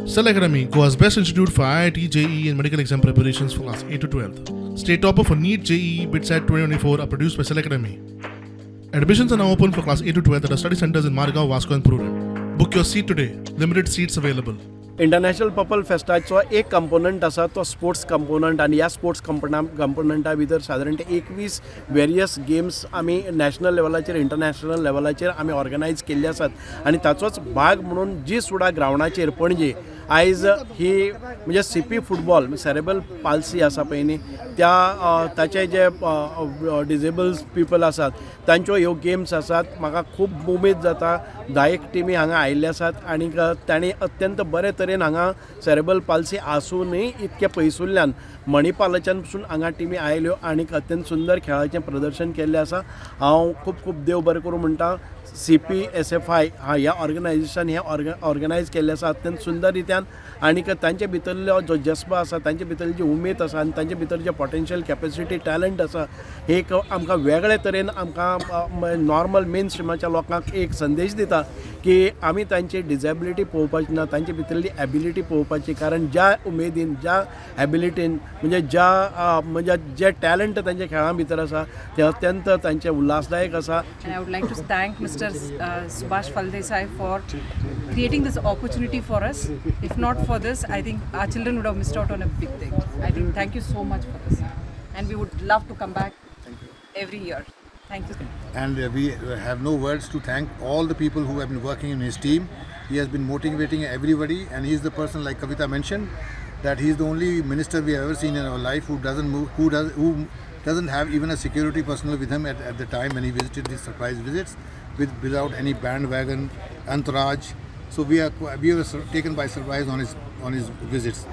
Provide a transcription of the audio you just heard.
Cell Academy, Goa's best institute for IIT, JEE, and medical exam preparations for class 8 to 12. State topper for NEET, JEE, BITSAT 2024 are produced by Cell Academy. Admissions are now open for class 8 to 12 at our study centers in Margao, Vasco, and Prudent. Book your seat today. Limited seats available. International purple फेस्टाचो एक component आसा तो sports component आनी ह्या sports कंपोनंटा भितर सादारण 21 various games आमी national लेवलाचेर, international लेवलाचेर आमी ऑर्गनायज केल्ले आसात. आनी ताचोच भाग म्हणून जी सुडा ग्रावंडाचेर पणजे आयज ही म्हणजे सीपी फुटबॉल, सेरेबल पाल्सी आसा पळय न्ही, त्या ताचे जे डिजेबल्स पिपल आसात तांच्यो ह्यो गेम्स आसात. म्हाका खूब उमेद जाता, 10 टिमी हांगा आयिल्ले आसात आनी तांणी अत्यंत बरे तरेन हांगा सेरेबल पाल्सी आसूनय इतके पयसुल्ल्यान मणिपालाच्यान पसून हांगा टिमी आयल्यो आनी अत्यंत सुंदर खेळाचें प्रदर्शन केल्लें आसा. हांव खूब खूब देव बरें करूं म्हणटा सीपीएसएफआय ह्या ऑर्गनायजेशन हें ऑर्गनायज केल्लें आसा अत्यंत सुंदर रित्यान आनी तांचे भितरलो जो जज्बा आसा, तांचे भितर जी उमेद आसा आनी तांचे भितर जे पोटेन्शियल, कॅपेसिटी, टॅलंट आसा, हे एक आमकां वेगळे तरेन आमकां नॉर्मल मेन स्ट्रिमाच्या लोकांक एक संदेश दिता की आमी तांची डिजेबिलिटी पळोवपाची ना, तांचे भितरली एबिलिटी पळोवपाची. कारण ज्या उमेदीन, ज्या एबिलिटीन, म्हणजे ज्या म्हणजे जे टॅलंट तांच्या खेळां भितर आसा ते अत्यंत तांचे उल्हासदायक आसा. And I would like to thank Mr. Subhash Faldesai for creating this opportunity for us. If not for this, I think our children would have missed out on a big thing. I think thank you so much for this. And we would love to come back every year. Thank you. And we have no words to thank all the people who have been working in his team. He has been motivating everybody, and he is the person, like Kavita mentioned, that he is the only minister we have ever seen in our life who doesn't move, who doesn't have even a security personnel with him at the time when he visited these surprise visits, without any bandwagon, entourage. So we were taken by surprise on his visits.